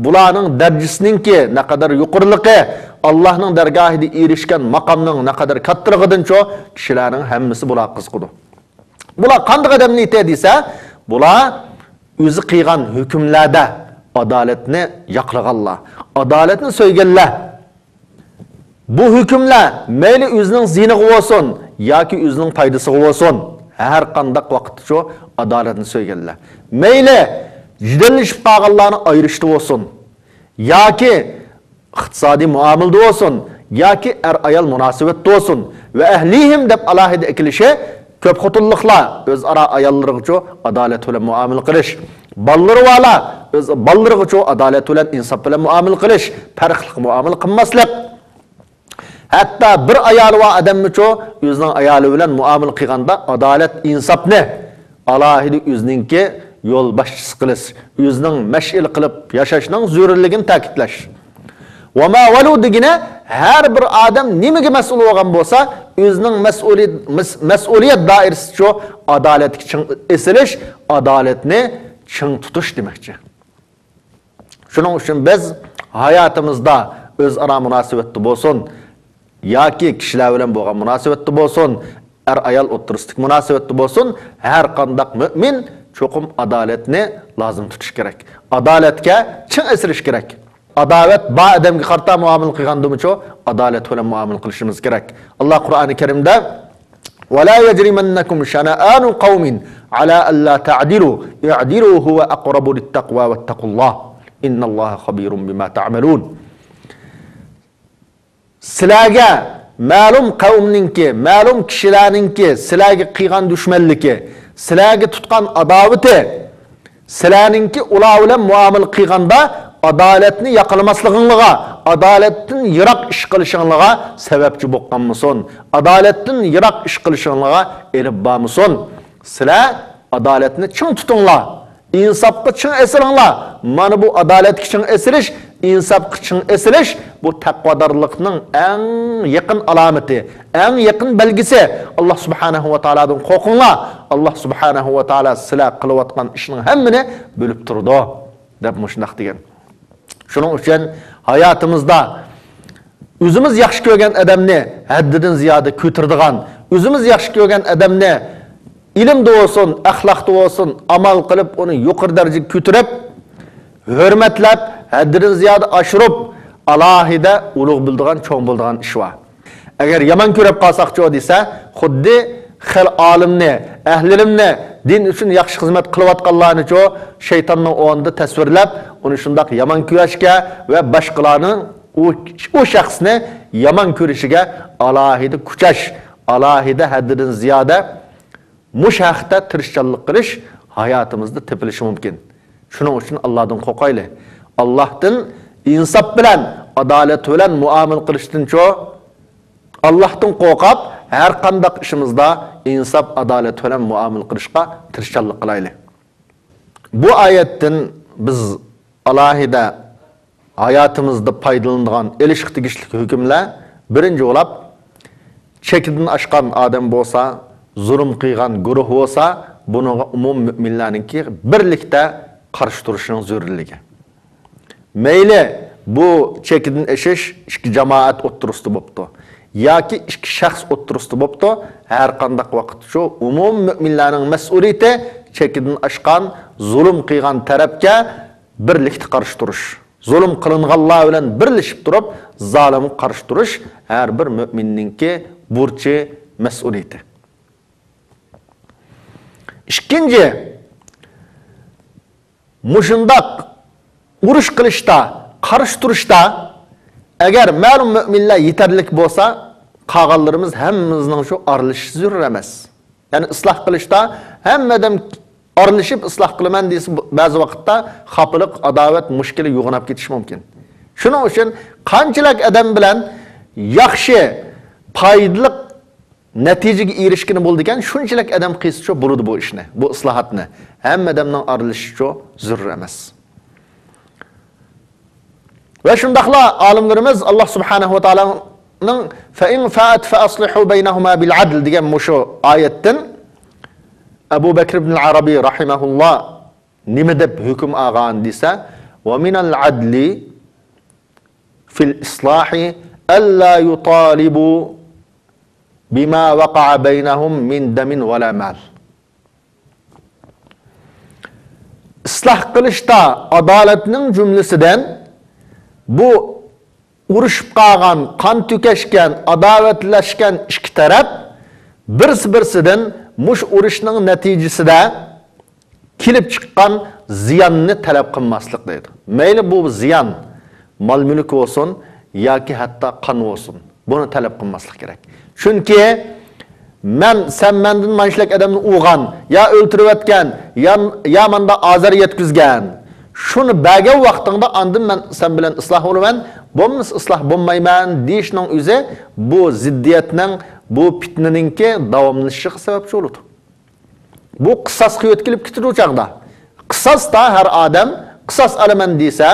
بۇلارنىڭ دەرىجىسىنىڭكى نەقەدەر يۇقىرىلىقى، ئاللانىڭ دەرگاھىدا ئېرىشكەن ماقامنىڭ نەقەدەر كاتتىلىقىدىنچۇ كىشىلەرنىڭ ھەممىسى بۇلارغا قىزىقىدۇ. بۇلار قانداق ئادەمنى ئېيتە دېسە، بۇلار ئۆزى قىلغان ھۆكۈملەردە ئادالەتنى ياقلىغانلار، ئادالەتنى سۆيگەنلەر. بۇ ھۆكۈملەر مەيلى ئۆزىنىڭ زىيىنىغا بولسۇن ياكى ئۆزىنىڭ پايدىسىغا بولسۇن، ھەر قانداق ۋاقىتتا شۇ ئادالەتنى سۆيگەنلەر. مەيلى جېدەللىشىپ قالغانلارنى ئايرىشتا بولسۇن ياكى ئىقتىسادىي مۇئامىلىدە بولسۇن ياكى ئەر-ئايال مۇناسىۋەتتە بولسۇن، ۋە ئەھلىھىم دەپ ئالاھىدە ئەكېلىشى، كۆپ خوتۇنلۇقلار ئۆزئارا ئاياللىرىغىچۇ ئادالەت بىلەن مۇئامىلە قىلىش، بالىلىرى بارلار ئۆز بالىلىرىغىچۇ ئادالەت بىلەن، ئىنساپ بىلەن مۇئامىلە قىلىش، پەرقلىق مۇئامىلە قىلماسلىق. ھەتتا بىر ئايالى بار ئادەممىچۇ ئۆزىنىڭ ئايالى بىلەن مۇئامىلە قىلغاندا ئادالەت، ئىنساپنى ئالاھىدە ئۆزىنىڭكى يولباشچىسى قىلىش، ئۆزىنىڭ مەشئىلى قىلىپ ياشاشنىڭ زۆرۈرلۈكىنى تەكىتلەش. ۋەما ۋەلۇ دېگىنى، ھەر بىر ئادەم نېمىگە مەسئۇل بولغان بولسا، ئۆزىنىڭ مەسئۇلىيەت، مەس-، مەسئۇلىيەت دائىرىسىچۇ ئادالەتكە چىڭ ئېسىلىش، ئادالەتنى چىڭ تۇتۇش دېمەكچى. شۇنىڭ ئۈچۈن بىز ھاياتىمىزدا ئۆزئارا مۇناسىۋەتتە بولسۇن ياكى كىشىلەر بىلەن بولغان مۇناسىۋەتتە بولسۇن، ئەر-ئايال ئوتتۇرىسىدىكى مۇناسىۋەتتە بولسۇن، ھەر قانداق مۆمىن چوقۇم ئادالەتنى لازىم تۇتۇش كېرەك. ئادالەتكە چىڭ ئېسىلىش كېرەك. ئاداۋەت بار ئادەمگە قارىتا مۇئامىلە قىلغاندىمۇچۇ ئادالەت بىلەن مۇئامىلە قىلىشىمىز كېرەك. ئاللا قۇرئانى كەرىمدە، «ولا يجرمنكم شنآن قوم على ألا تعدلوا اعدلوا هو أقرب للتقوى واتقوا الله إن الله خبير بما تعملون.» سىلەرگە مەلۇم قەۋمنىڭكى، مەلۇم كىشىلەرنىڭكى سىلەرگە قىلغان دۈشمەنلىكى، سىلەرگە تۇتقان ئاداۋىتى، سىلەرنىڭكى ئۇلار بىلەن مۇئامىلە قىلغاندا ئادالەتنى ياقلىماسلىقىڭلارغا، ئادالەتتىن يىراق ئىش قىلىشىڭلارغا سەۋەبچى بولۇپ قالمىسۇن، ئادالەتتىن يىراق ئىش قىلىشىڭلارغا ئېلىپ بارمىسۇن. سىلەر ئادالەتنى چىڭ تۇتۇڭلار. ئىنساپقا چىڭ ئېسىلىڭلار. مانا بۇ ئادالەتكە چىڭ ئېسىلىش، ئىنساپقا چىڭ ئېسىلىش، بۇ تەقۋادارلىقنىڭ ئەڭ يېقىن ئالامىتى، ئەڭ يېقىن بەلگىسى. ئاللا سۇبھانەھۇ ۋە تائالادىن قورقۇڭلار. ئاللا سۇبھانەھۇ ۋە تائالا سىلەر قىلىۋاتقان ئىشنىڭ ھەممىنى بىلىپ تۇرىدۇ، دەپ مۇشۇنداق دېگەن. شۇنىڭ ئۈچۈن ھاياتىمىزدا ئۆزىمىز ياخشى كۆرگەن ئادەمنى ھەددىدىن زىيادە كۆتۈرىدىغان، ئۆزىمىز ياخشى كۆرگەن ئادەمنى ئىلىمدا بولسۇن، ئەخلاقتا بولسۇن، ئامال قىلىپ ئۇنى يۇقىرى دەرىجىگە كۆتۈرۈپ، ھۆرمەتلەپ، ھەددىدىن زىيادە ئاشۇرۇپ، ئالاھىدە ئۇلۇغ بىلىدىغان، چوڭ بىلىدىغان ئىش بار. ئەگەر يامان كۆرۈپ قالساقچۇ دېسە، خۇددى خېلى ئالىمنى، ئەھلىلىمنى، دىن ئۈچۈن ياخشى خىزمەت قىلىۋاتقانلارنىچۇ شەيتاننىڭ ئورنىدا تەسۋىرلەپ، ئۇنى شۇنداق يامان كۆرۈشكە ۋە باشقىلارنىڭ ئۇ، ئۇ شەخسنى يامان كۆرۈشىگە ئالاھىدە كۈچەش، ئالاھىدە ھەددىدىن زىيادە مۇشۇ ھەقتە تىرىشچانلىق قىلىش ھاياتىمىزدا تېپىلىشى مۇمكىن. شۇنىڭ ئۈچۈن ئاللادىن قورقايلى. ئاللاھتىن ئىنساپ بىلەن، ئادالەت بىلەن مۇئامىلە قىلىشتىنچۇ، ئاللاھتىن قورقۇپ، ھەر قانداق ئىشىمىزدا ئىنساپ، ئادالەت بىلەن مۇئامىلە قىلىشقا تىرىشچانلىق قىلايلى. بۇ ئايەتتىن بىز ئالاھىدە ھاياتىمىزدا پايدىلىنىدىغان ئېلىشقا تېگىشلىك ھۆكۈملەر، بىرىنچى بولاپ، چېكىدىن ئاشقان ئادەم بولسا، زۇلۇم قىلغان گۇرۇھ بولسا، بۇنىڭغا ئومۇم مۆمىنلەرنىڭكى بىرلىكتە قارشى تۇرۇشىنىڭ زۆرۈرلۈكى. مەيلى بۇ چېكىدىن ئېشىش ئىككى جامائەت ئوتتۇرىسىدا بوپتۇ ياكى ئىككى شەخس ئوتتۇرىسىدا بوپتۇ، ھەر قانداق ۋاقىتتا شۇ ئومۇم مۆمىنلەرنىڭ مەسئۇلىيىتى چېكىدىن ئاشقان، زۇلۇم قىلغان تەرەپكە بىرلىكتە قارشى تۇرۇش. زۇلۇم قىلىنغانلار بىلەن بىرلىشىپ تۇرۇپ، زالىمغا قارشى تۇرۇش ھەر بىر مۆمىننىڭكى بۇرچى، مەسئۇلىيىتى. ئىككىنچى، مۇشۇنداق ئۇرۇش قىلىشتا، قارشى تۇرۇشتا، ئەگەر مەلۇم مۆمىنلەر يېتەرلىك بولسا، قالغانلىرىمىز ھەممىمىزنىڭ شۇ ئارىلىشىشى زۆرۈر ئەمەس. يەنى ئىسلاھ قىلىشتا ھەممە ئادەم ئارىلىشىپ ئىسلاھ قىلىمەن دېسە، بەزى ۋاقىتتا خاپىلىق، ئاداۋەت، مۇشكىلە يوغىناپ كېتىشى مۇمكىن. شۇنىڭ ئۈچۈن قانچىلىك ئادەم بىلەن ياخشى، پايدىلىق نەتىجىگە ئېرىشكىلى بولىدىكەن، شۇنچىلىك ئادەم قىلسىچۇ بولىدۇ بۇ ئىشنى، بۇ ئىسلاھاتنى. ھەممە ئادەمنىڭ ئارىلىشىشىچۇ زۆرۈر ئەمەس. ۋە شۇنداقلا ئالىملىرىمىز ئاللا سۇبھانەھۇ ۋە تائالانىڭ «فەئىن فەئەت فەئەسلىھۇ بەينەھۇما بىل ئەدل» دېگەن مۇشۇ ئايەتتىن ئەبۇ بەكر ئىبن ئەرەبى رەھىمەھۇللا نېمە دەپ ھۆكۈم ئالغان دېسە، «ۋە مىنەل ئەدلى فىل ئىسلاھى ئەللا يۇتالىبۇ بىما ۋەقەئە بەينەھۇم مىن دەمىن ۋەلا مال.» ئىسلاھ قىلىشتا ئادالەتنىڭ جۈملىسىدىن بۇ ئۇرۇشۇپ قالغان، قان تۆكۈشكەن، ئاداۋەتلەشكەن ئىككى تەرەپ بىرسى-بىرسىدىن مۇشۇ ئۇرۇشنىڭ نەتىجىسىدە كېلىپ چىققان زىياننى تەلەپ قىلماسلىق دەيدۇ. مەيلى بۇ زىيان مال-مۈلۈك بولسۇن ياكى ھەتتا قان بولسۇن، بۇنى تەلەپ قىلماسلىق كېرەك. چۈنكى مەن، سەن مەندىن مانچىلىك ئادەمنى ئۇرغان، يا ئۆلتۈرۈۋەتكەن، يا، يا ماندا ئازار يەتكۈزگەن. شۇنى بەرگەن ۋاقتىڭدا ئاندىن مەن سەن بىلەن ئىسلاھ بولىمەن، بولمىسا ئىسلاھ بولمايمەن دېيىشنىڭ ئۆزى بۇ زىددىيەتنىڭ، بۇ پىتنىنىڭكى داۋاملىشىشىغا سەۋەبچى بولىدۇ. بۇ قىساسقا يۆتكىلىپ كېتىدۇ ئۇ چاغدا. قىساستا ھەر ئادەم قىساس ئالىمەن دېسە،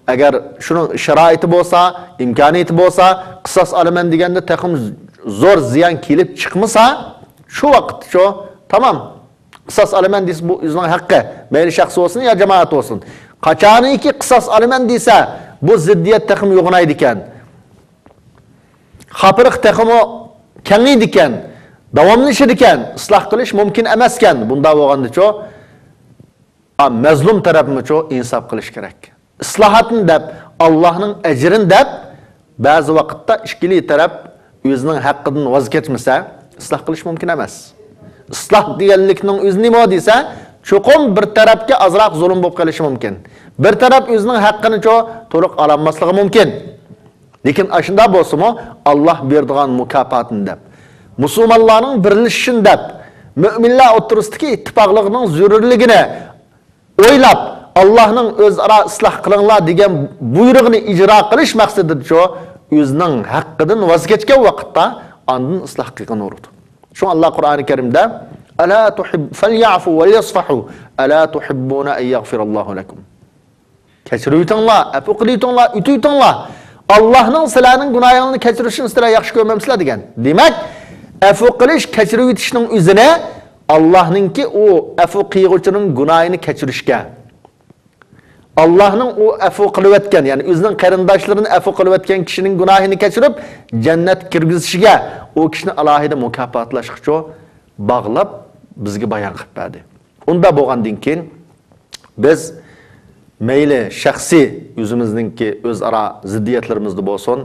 ئەگەر شۇنىڭ شارائىتى بولسا، ئىمكانىيىتى بولسا، قىساس ئالىمەن دېگەندە تېخىمۇ زور زىيان كېلىپ چىقمىسا، شۇ ۋاقىتتىچۇ، تامام، قىساس ئالىمەن دېسە، بۇ ئۆزىنىڭ ھەققى، مەيلى شەخس بولسۇن يا جامائەت بولسۇن. قاچانكى قىساس ئالىمەن دېسە، بۇ زىددىيەت تېخىمۇ يوغىنايدىكەن. خاپىلىق تېخىمۇ كېڭىيىدىكەن، داۋاملىشىدىكەن، ئىسلاھ قىلىش مۇمكىن ئەمەسكەن. بۇنداق بولغاندىچۇ، ئا، مەزلۇم تەرەپمۇچۇ ئىنساپ قىلىش كېرەك. ئىسلاھاتنى دەپ، ئاللاھنىڭ ئەجرىنى دەپ، بەزى ۋاقىتتا ئىككىلى تەرەپ ئۆزىنىڭ ھەققىدىن ۋاز كەچمىسە، ئىسلاھ قىلىش مۇمكىن ئەمەس. ئىسلاھ دېگەنلىكنىڭ ئۆزى نېمە دېسە، چوقۇم بىر تەرەپكە ئازراق زۇلۇم بولۇپ قېلىشى مۇمكىن. بىر تەرەپ ئۆزىنىڭ ھەققىنىچۇ تولۇق ئالالماسلىقى مۇمكىن. لېكىن ئاشۇنداق بولسىمۇ، ئاللاھ بېرىدىغان مۇكاپاتىنى دەپ، مۇسۇلمانلارنىڭ بىرلىشىشىنى دەپ، مۆمىنلەر ئوتتۇرىسىدىكى ئىتتىپاقلىقنىڭ زۆرۈرلۈكىنى ئويلاپ، ئاللاھنىڭ «ئۆزئارا ئىسلاھ قىلىڭلار» دېگەن بۇيرۇقنى ئىجرا قىلىش مەقسىتىدىچۇ، ئۆزىنىڭ ھەققىدىن ۋاز كەچكەن ۋاقىتتا ئاندىن ئىسلاھ قىلغىنى بولىدۇ. شۇڭا ئاللاھ قۇرئانى كەرىمدە، «ئەلا تۇھىب، فەليەفۇ ۋەليەسفەھۇ، ئەلا تۇھىببۇنە ئەن يەغفىرەللاھۇ لەكۇم.» كەچۈرۈۋېتىڭلار، ئەپۇ قىلىۋېتىڭلار، ئۆتۈۋېتىڭلار. ئاللاھنىڭ سىلەرنىڭ گۇناھىڭلارنى كەچۈرۈشىنى سىلەر ياخشى كۆرمەمسىلەر دېگەن. دېمەك، ئەپۇ قىلىش، كەچۈرۈۋېتىشنىڭ ئۆزىنى ئاللاھنىڭكى ئۇ ئەپۇ قىلغۇچىنىڭ گۇناھىنى كەچۈرۈشكە، ئاللاھنىڭ ئۇ ئەپۇ قىلىۋەتكەن، يەنى ئۆزىنىڭ قېرىنداشلىرىنى ئەپۇ قىلىۋەتكەن كىشىنىڭ گۇناھىنى كەچۈرۈپ، جەننەتكە كىرگۈزۈشىگە، ئۇ كىشىنى ئالاھىدە مۇكاپاتلاشقىچۇ باغلاپ، بىزگە بايان قىلىپ بەردى. ئۇنداق بولغاندىن كېيىن، بىز مەيلى شەخسىي ئۆزىمىزنىڭكى ئۆزئارا زىددىيەتلىرىمىزدە بولسۇن،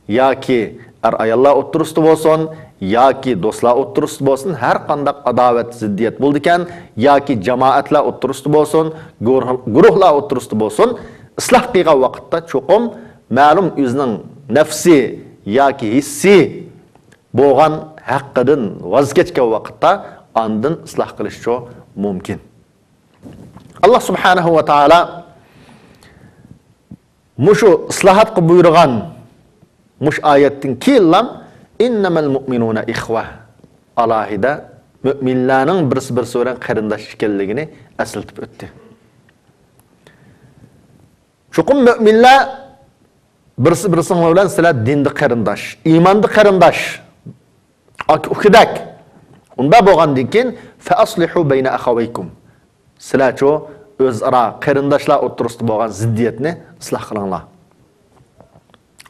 ياكى ئەر-ئاياللار ئوتتۇرىسىدا بولسۇن، ياكى دوستلار ئوتتۇرىسىدا بولسۇن، ھەر قانداق ئاداۋەت، زىددىيەت بولىدىكەن، ياكى جامائەتلەر ئوتتۇرىسىدا بولسۇن، گۇرۇھ-، گۇرۇھلار ئوتتۇرىسىدا بولسۇن، ئىسلاھ قىلغان ۋاقىتتا چوقۇم مەلۇم ئۆزىنىڭ نەپسىي ياكى ھېسسىي بولغان ھەققىدىن ۋاز كەچكەن ۋاقىتتا ئاندىن ئىسلاھ قىلىشچۇ مۇمكىن. ئاللاھ سۇبھانەھۇ ۋە تائالا مۇشۇ ئىسلاھاتقا بۇيرۇغان مۇشۇ ئايەتتىن كېيىنلا، «ئىننەمەل مۇئمىنۇنە ئىخۋە»، ئالاھىدە مۆمىنلەرنىڭ بىرسى بىرسى بىلەن قېرىنداش ئىكەنلىكىنى ئەسلىتىپ ئۆتتى. چوقۇم مۆمىنلەر بىرسى بىرسىڭلار بىلەن سىلەر دىندا قېرىنداش، ئىماندا قېرىنداش، ئاكا ئۇكىدەك. ئۇنداق بولغاندىن كېيىن، فَأَصْلِحُوا بَيْنَ أَخَوَيْكُمْ. سىلەرچۇ ئۆزئارا قېرىنداشلار ئوتتۇرىسىدا بولغان زىددىيەتنى ئىسلاھ قىلىڭلار.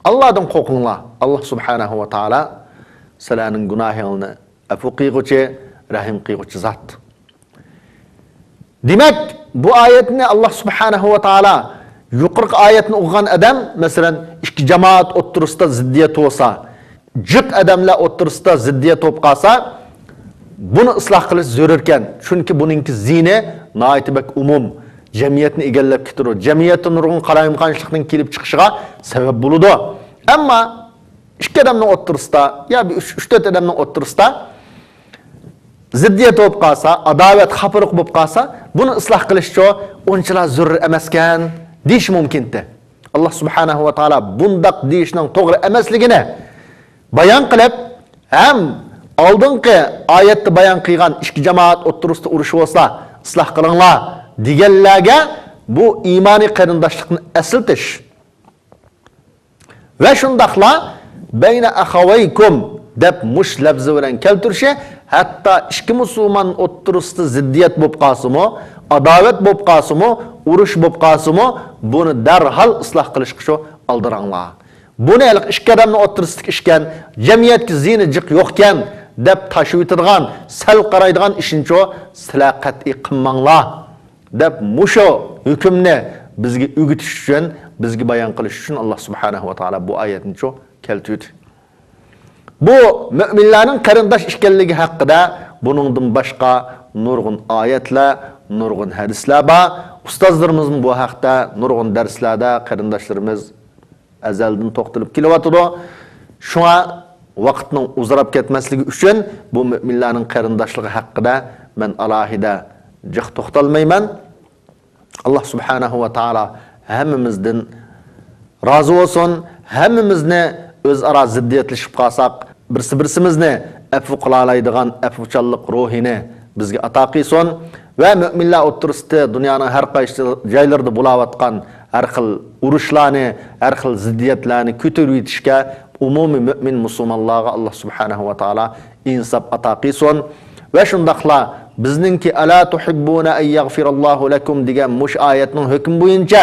ئاللادىن قورقۇڭلار. ئاللا سۇبھانەھۇ ۋە تائالا سىلەرنىڭ گۇناھىڭلارنى ئەپۇ قىلغۇچى، رەھىم قىلغۇچى زات. دېمەك، بۇ ئايەتنى ئاللا سۇبھانەھۇ ۋە تائالا يۇقىرىقى ئايەتنى ئوقۇغان ئادەم، مەسىلەن، ئىككى جامائەت ئوتتۇرىسىدا زىددىيەت بولسا، جىق ئادەملەر ئوتتۇرىسىدا زىددىيەت بولۇپ قالسا، بۇنى ئىسلاھ قىلىش زۆرۈركەن. چۈنكى بۇنىڭكى زىيىنى ناھايىتى بەك ئومۇم، جەمئىيەتنى ئىگىلەپ كېتىدۇ. جەمئىيەتتە نۇرغۇن قالايمىقانچىلىقنىڭ كېلىپ چىقىشىغا سەۋەب بولىدۇ. ئەمما ئىككى ئادەمنىڭ ئوتتۇرىسىدا يا بىر ئۈچ، ئۈچ تۆت ئادەمنىڭ ئوتتۇرىسىدا زىددىيەت بولۇپ قالسا، ئاداۋەت، خاپىلىق بولۇپ قالسا، بۇنى ئىسلاھ قىلىشچۇ ئۇنچىلا زۆرۈر ئەمەسكەن دېيىشى مۇمكىنتى. ئاللا سۇبھانەھۇ ۋە تائالا بۇنداق دېيىشنىڭ توغرا ئەمەسلىكىنى بايان قىلىپ، ھەم ئالدىنقى ئايەتتە بايان قىلغان ئىككى جامائەت ئوتتۇرىسىدا ئۇرۇش بولسا، ئىسلاھ قىلىڭلار دېگەنلەرگە بۇ ئىمانىي قېرىنداشلىقنى ئەسلىتىش. ۋە شۇنداقلا بەينە ئەخەۋەيكۇم دەپ مۇش لەپزى بىلەن كەلتۈرۈشى، ھەتتا ئىككى مۇسۇلمان ئوتتۇرىسىدا زىددىيەت بولۇپ قالسىمۇ، ئاداۋەت بولۇپ قالسىمۇ، ئۇرۇش بولۇپ قالسىمۇ، بۇنى دەرھال ئىسلاھ قىلىشقا شۇ ئالدىراڭلار. بۇنى ھېلىقى ئىككى ئادەمنىڭ ئوتتۇرىسىدىكى ئىشكەن، جەمئىيەتكە زىيىنى جىق يوقكەن دەپ تاشلىۋېتىدىغان، سەل قارايدىغان ئىشنىچۇ سىلەر قەتئىي قىلماڭلار. دەپ مۇشۇ ھۆكۈمنى بىزگە ئۆگىتىش ئۈچۈن، بىزگە بايان قىلىش ئۈچۈن ئاللا سۇبھانەھۇ ۋە تائالا بۇ ئايەتنىچۇ كەلتۈردى. بۇ مۆمىنلەرنىڭ قېرىنداش ئىكەنلىكى ھەققىدە بۇنىڭدىن باشقا نۇرغۇن ئايەتلەر، نۇرغۇن ھەدىسلەر بار. ئۇستازلىرىمىزمۇ بۇ ھەقتە نۇرغۇن دەرسلەردە قېرىنداشلىرىمىز ئەزەلدىن توختىلىپ كېلىۋاتىدۇ. شۇڭا ۋاقىتنىڭ ئۇزىراپ كەتمەسلىكى ئۈچۈن بۇ مۆمىنلەرنىڭ قېرىنداشلىقى ھەققىدە مەن ئالاھىدە جىق توختالمايمەن. ئاللا سۇبھانەھۇ ۋە تائالا ھەممىمىزدىن رازى بولسۇن. ھەممىمىزنى ئۆزئارا زىددىيەتلىشىپ قالساق، بىرسى-بىرسىمىزنى ئەپۇ قىلالايدىغان ئەپۇچانلىق روھىنى بىزگە ئاتا قىلسۇن ۋە مۆمىنلەر ئوتتۇرىسىدا دۇنيانىڭ ھەر قايسى جايلىرىدا بولاۋاتقان ھەر خىل ئۇرۇشلارنى، ھەر خىل زىددىيەتلەرنى كۆتۈرۈۋېتىشكە ئومۇمىي مۆمىن مۇسۇلمانلارغا ئاللا سۇبھانەھۇ ۋە تائالا ئىنساپ ئاتا قىلسۇن. ۋە شۇنداقلا بىزنىڭكى «ئەلا تۇھىببۇنە ئەن يەغفىراللاھۇ لەكۇم» دېگەن مۇشۇ ئايەتنىڭ ھۆكمى بويىچە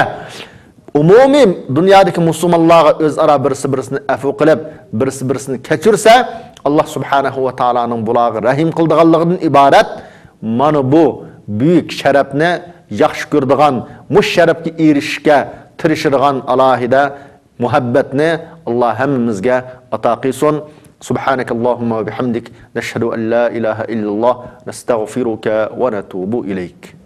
ئومۇمىي دۇنيادىكى مۇسۇلمانلارغا ئۆزئارا بىرسى-بىرسىنى ئەفۇ قىلىپ، بىرسى-بىرسىنى كەچۈرسە، ئاللا سۇبھانەھۇ ۋە تائالانىڭ بۇلارغا رەھىم قىلىدىغانلىقىدىن ئىبارەت مانا بۇ بۈيۈك شەرەپنى ياخشى كۆرىدىغان، مۇشۇ شەرەپكە ئېرىشىشكە تىرىشىدىغان ئالاھىدە مۇھەببەتنى ئاللا ھەممىمىزگە ئاتا قىلسۇن. سبحانك اللهم وبحمدك، نشهد أن لا إله إلا الله، نستغفرك ونتوب إليك.